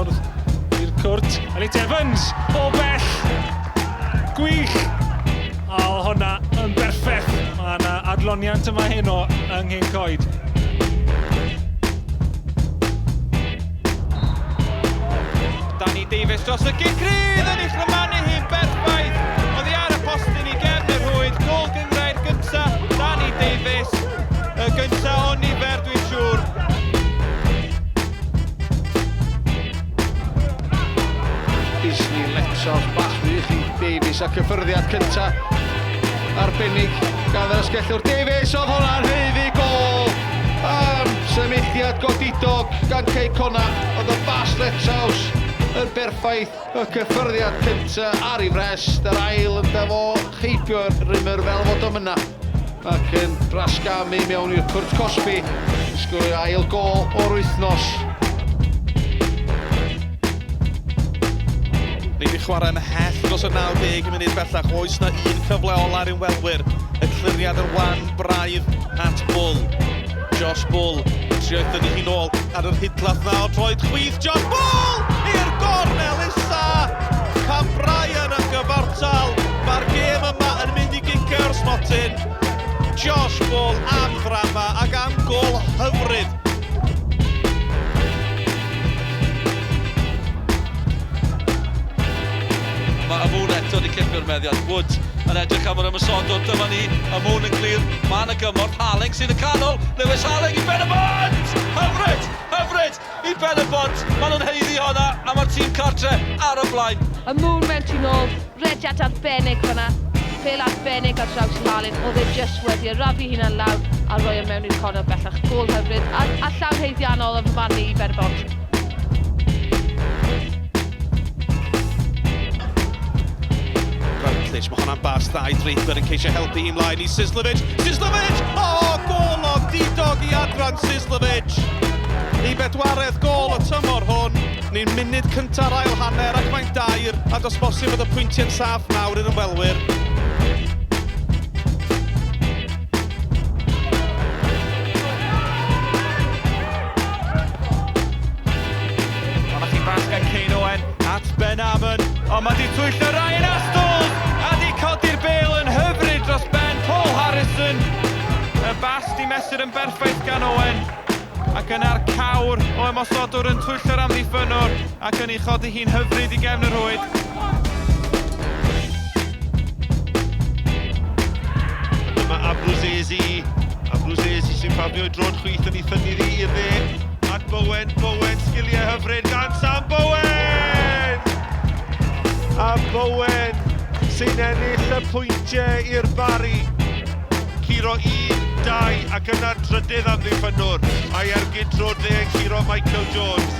ffwrdd i'r cwrt. Elliot Evans o bell! Gwych! A o hwnna yn berffaith. Mae yna adloniant yma heno yng Nghyn Coed. Danny Davies dros y gic rydd yn ei chrymanu hi'n berffaith. Oddi ar y postyn i gefn y rhwyd, gôl gynghrair gynta Danny Davies. Y gynta o nifer dwi'n siŵr. Disney Letsos, bas wych i Davies a cyffyrddiad cynta arbennig gan yr asgellwr Davies, oedd hwnna'n haeddu gôl! Am symudiad godidog gan Cei Connah, oedd y bas Letsos yn berffaith, y cyffyrddiad cynta ar ei frest, yr ail yn fo heibio'r rymr fel fod o myna ac yn brasgamu mewn i'r cwrt cosbi, yn sgorio ail gôl o'r wythnos. Ni wedi chwarae ymhell dros y 90 munud bellach. Oes na un cyfle ola'r ymwelwyr. Y cliriad yn wan braidd at Bull. Josh Bull, trio ei thynnu hi'n ôl ar yr hidlath na o droed chwith. Josh Bull i'r gornel isa! Cam Bryan yn gyfartal. Mae'r gêm yma yn mynd i gicio'r smotyn. Josh Bull am ddrama ac am gôl hyfryd. Mae Amoon eto wedi cipio'r meddiant. Wood yn edrych am yr ymosodwr. Dyma ni, Amoon yn glir. Mae yna gymorth. Harling sydd yn y canol. Lewis Harling i Ben y Bont! Hyfryd! Hyfryd! I Ben y Bont! Maen nhw'n haeddu honna a mae'r tîm cartre ar y blaen. Amoon mewn nôl, rediad arbennig fyna, pel arbennig ar draws Harling, oedd e just wedi arafu hunan lawr a roi e mewn i'r cornel bellach. Gôl hyfryd a llawn haeddiannol yn fy marn i i Ben y Bont. Routledge, mae hwnna'n bas dda i Draper yn ceisio helpu hi ymlaen i Sislovic. Sislovic! O, oh, gôl o didog i adran Sislovic! I bedwaredd gôl y tymor hwn. Ni'n munud cynta'r ail hanner ac mae'n dair, a does bosib fod y pwyntiau'n saff nawr i'r ymwelwyr. Ond chi bas gan Kane Owen at Ben Amon. Ond mae di twyllo Ryan Astles a di codi'r bêl yn hyfryd dros ben Paul Harrison. Y bas di mesur yn berffaith gan Owen. Ac yna'r cawr o ymosodwr yn twyllo'r amddiffynnwr ac yn ei chodi hi'n hyfryd i gefn y rhwyd. Dyma Abruzesi. Abruzesi sy'n ffafrio droed chwith yn ei thynnu ddi i'r dde. At Bowen, Bowen, sgiliau hyfryd gan Sam Bowen! A Bowen sy'n ennill y pwyntiau i'r Barri. Curo 1, 2 ac yna trydydd amddiffynnwr. A'i ergyd tro dde yn curo Michael Jones.